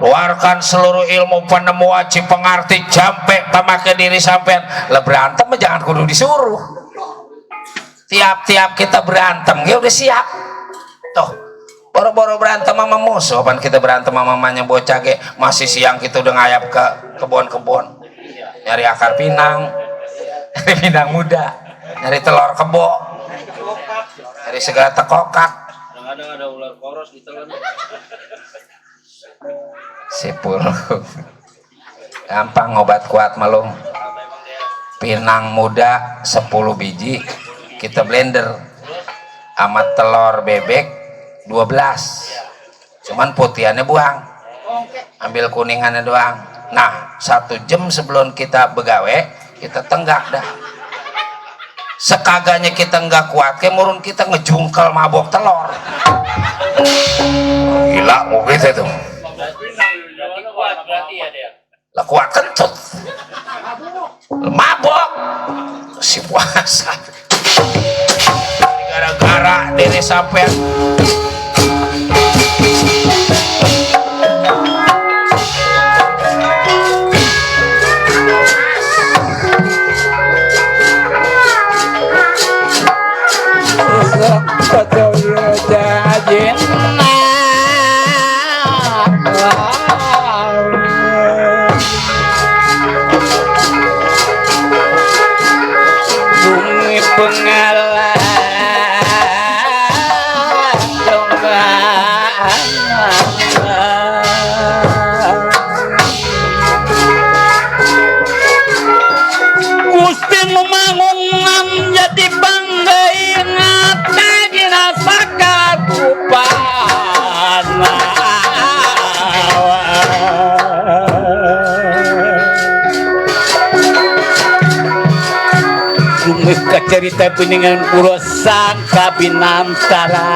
Keluarkan seluruh ilmu penemu aci pengerti jampe pemakai diri sampean. Lah berantem jangan kudu disuruh. Tiap-tiap kita berantem, ya udah siap. Tuh, boro-boro berantem sama musuh, pan kita berantem sama mamanya bocah ge, masih siang kita udah ngayap ke kebun-kebun. Nyari akar pinang. Nyari pinang muda, nyari telur kebo, nyari segala tekokak. Kadang-kadang ada ular koros di telan. Sipul. Gampang obat kuat malung. Pinang muda 10 biji kita blender. Amat telur bebek 12. Cuman putihannya buang. Ambil kuningannya doang. Nah, 1 jam sebelum kita begawe kita tenggak dah. Sekaganya kita nggak kuat kayak murun kita ngejungkel mabok telur. Gila mau gitu tuh. Lah kuat kentut. Mabok si puasa. Gara-gara diri sampean. Bumi pengalah Gusti memangungan jadi banggai ngata dina sakatupana Rumah cerita peningan pura sangka binantara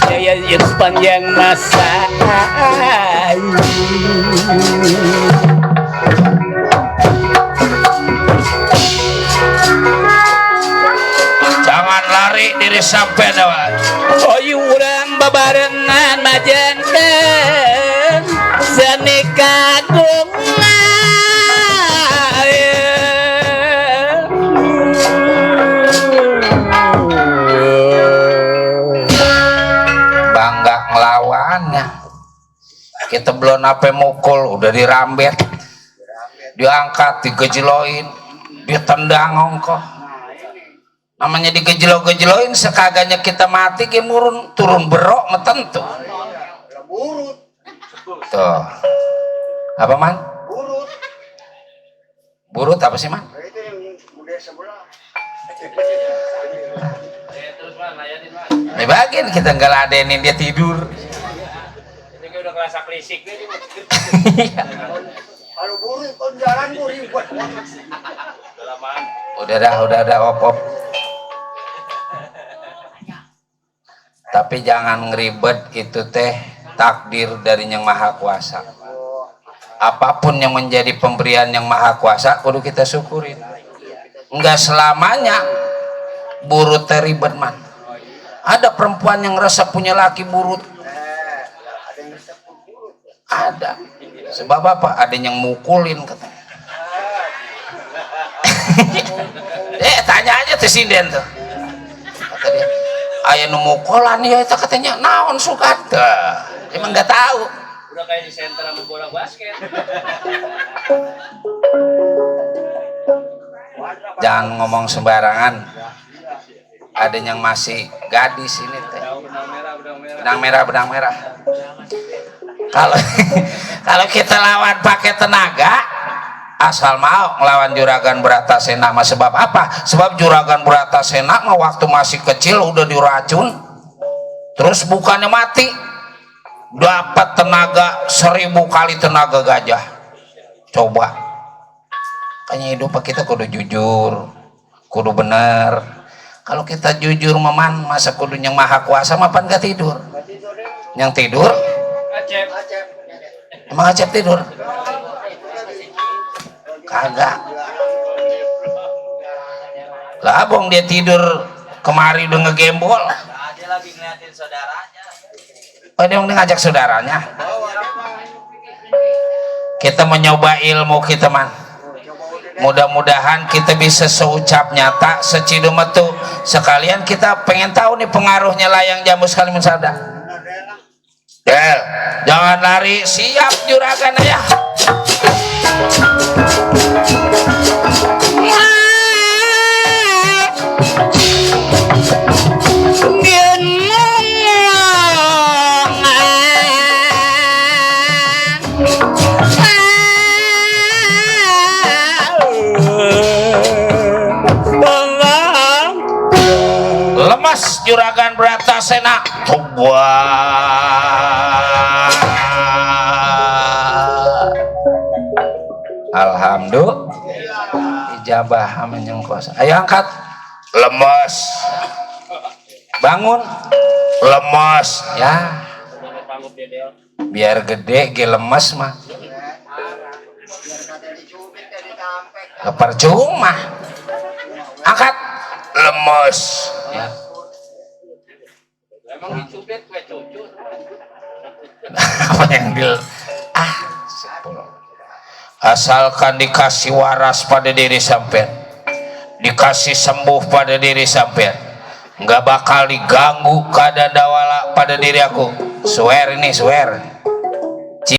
Jaya yang sepanjang masa lari diri sampai dawa Oyu urang babarengan majenkeun seni kagungan bangga ngelawannya. Kita belum apa mukul udah dirambet, diangkat, digejeloin, ditendang ongkoh. Namanya digejelo-gejeloin sekaganya kita mati ke turun berok metentu. Burut. Tuh. Apa man? Burut. Burut apa sih man? Itu yang budaya sebelah. Terus man, layanin man. Ini bagian kita nggak ladenin dia tidur. Ini kayak udah kerasa klisik nih. Kalau burut kon jalan gue ribet. Dalaman. Udah dah, op. Tapi jangan ngeribet, itu teh takdir dari Yang Maha Kuasa. Apapun yang menjadi pemberian Yang Maha Kuasa kudu kita syukurin. Enggak selamanya burut teh ribet man. Ada perempuan yang rasa punya laki burut. Ada yang resep burut. Ada. Sebab apa? Ada yang mukulin katanya. Tanya aja tuh sinden tuh. Kata dia, aya nu mukulan ya itu katanya naon sukata. Emang nggak tahu. Udah kayak di center sama bola basket. Jangan ngomong sembarangan. Ada yang masih gadis ini teh. Benang merah. Kalau kita lawan pakai tenaga, asal mau ngelawan Juragan Bratasena mah sebab apa? Sebab Juragan Bratasena mah waktu masih kecil udah diracun, terus bukannya mati, dapat tenaga 1000 kali tenaga gajah. Coba, kayaknya hidup kita kudu jujur, kudu bener. Kalau kita jujur meman, masa kudu Yang Maha Kuasa mapan gak tidur? Yang tidur? Acep. Emang Acep tidur? Kagak. Lah abang dia tidur kemari udah ngegembol. Dia lagi ngeliatin saudaranya. Oh dia ngajak saudaranya. Kita mencoba ilmu kita man. Mudah-mudahan kita bisa seucap nyata, secidum metu. Sekalian kita pengen tahu nih pengaruhnya layang jamu sekali mensada. Del, jangan lari, siap juragan ayah. Lemas Juragan Bratasena. Alhamdulillah ijabah amin yang kuasa. Ayo angkat. Lemas. Bangun. Lemas ya. Biar gede ge lemas mah. Percuma. Angkat. Lemas ya. Emang dicubit gue cucu. Apa yang asalkan dikasih waras pada diri sampean, dikasih sembuh pada diri sampean, nggak bakal diganggu keadaan dawala pada diri aku. Swear ini, swear.